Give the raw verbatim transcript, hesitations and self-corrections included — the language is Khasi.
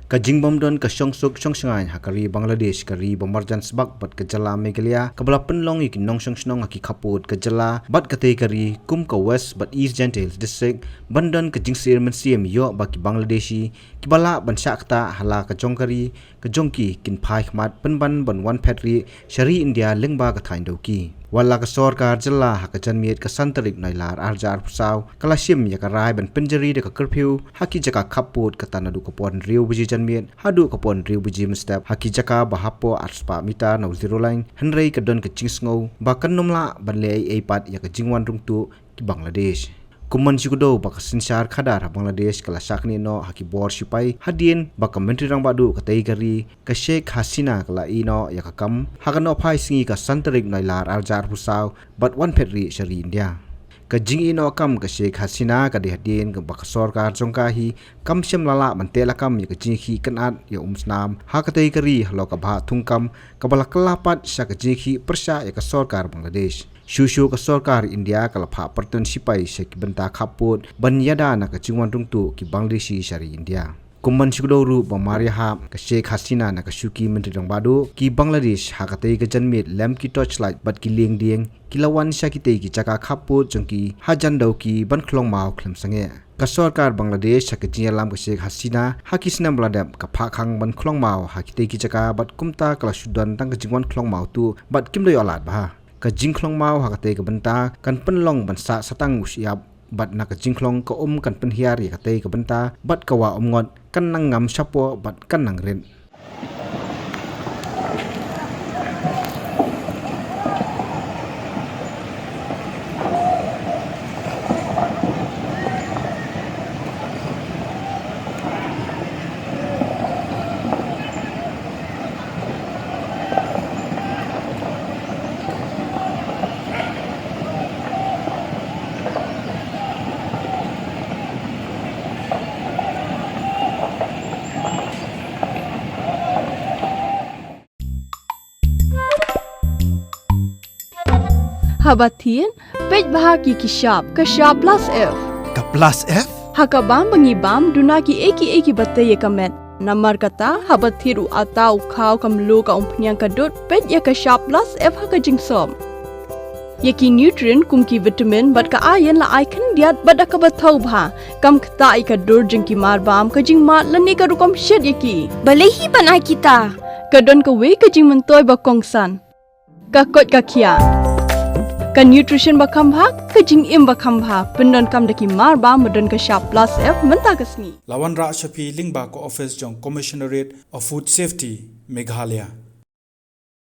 Ka jingbym don ka shongsuk shongshngaiñ ha ka ri Bangladesh, ka ri ba marjan sbak bad ka jylla Meghalaya, kaba la pynlong ïa ki nongshong shnong ha ki khappud ka jylla bad katei ka ri kum ka West bad East Jaintia Hills District, ban don ka jingsyier mynsiem ïoh ba ki Bangladeshi kiba lah ban shah ktah ha la ka jong ka ri ka jong ki kin phai khmat pynban ban wan phet rieh sha ri India lyngba ka thaiñ Dawki. Wat la ka sorkar jylla ha ka janmiet ka san tarik Nailar arhajar arphew saw ka la shim ïa ka rai ban pynjari da ka curfew ha ki jaka khappud, kata naduh ka por hynriew baje janmiet haduh ka por hynriew baje mynstep ha ki jaka ba hapoh arspah mitar na u zero line, hynrei ka don ka jingsngew ba kan ym lah ban leh ei ei pat ïa ka jingwan rung tuh ki Bangladesh. Kum ban shu kdew ba ka synshar khadar ha Bangladesh ka la shah knieh noh ha ki bor shipai hadien ba ka Myntri Rangbah Duh katei ka ri ka Sheikh Hasina ka la ïeh noh ïa ka kam ha ka nohphai sngi ka san tarik Nailar arhajar arphew saw bad wan phet rieh sha ri India. Ka jingïeh noh kam ka Sheikh Hasina ka dei hadien ba ka sorkar jong ka hi kam shym la lah ban teh lakam ïa ka jingïakhih kynad ïa umsnam ha katei ka ri halor ka bhah thungkam kaba la kylla pat sha ka jingïakhih pyrshah ïa ka sorkar Bangladesh. Shuh shuh ka sorkar India ka la phah pyrton shipai sha ki bynta khappud ban ïada na ka jingwan rung tuh ki Bangladeshi sha ri India. Kum ban shu kdew ruh ba mar ïahap ka Sheikh Hasina na ka shuki Myntri Rangbah Duh ki Bangladesh ha katei ka janmiet, lem ki torchlight bad ki lieng dieng ki la wan sha kitei ki jaka khappud jong ki hajan Dawki ban khlong maw khlem sangeh. Ka sorkar Bangladesh ha ka jingïalam ka Sheikh Hasina ha ki snem ba la dep ka phah khang ban khlong maw ha kitei ki jaka bad kumta ka la shu don tang ka jingwan khlong maw tuh bad kim da ïoh lad bha. Ka jingkhlong maw ha katei ka bynta kan pynlong ban sah satang u shyiap bad na ka jingkhlong ka um kan pynhiar ïa katei ka bynta bad ka wah umngot kan nang ngam shapoh bad kan nang rit. Haba thied, peit bha ki ki shap, ka shap plus F. Ka plus F? Ha ka bam ba ngi bam, duna ki ei ki ei kiba tei ïa ka met. Namar kata, haba thied u atta, u khaw, ka mluh, ka umphniang, ka dud, peit ïa ka shap plus F ha ka jingsop. Ïa ki nutrient kum ki vitamin bad ka iron la ai khyndiat bad da kaba thaw bha. Kam ktah ïa ka dur jong ki marbam, ka jingmad lane ka rukom shet ïa ki. Balei hi ban ai kita? Ka don kawei ka jingmyntoi ba kongsan. Ka koit ka khiah. Ka nutrition ba kham bha, ka jingim ba kham bha. Pyndonkam da ki marbam ba don ka shap plus F mynta ka sngi. La wanrah sha phi lyngba ka office jong Commissionerate of Food Safety, Meghalaya.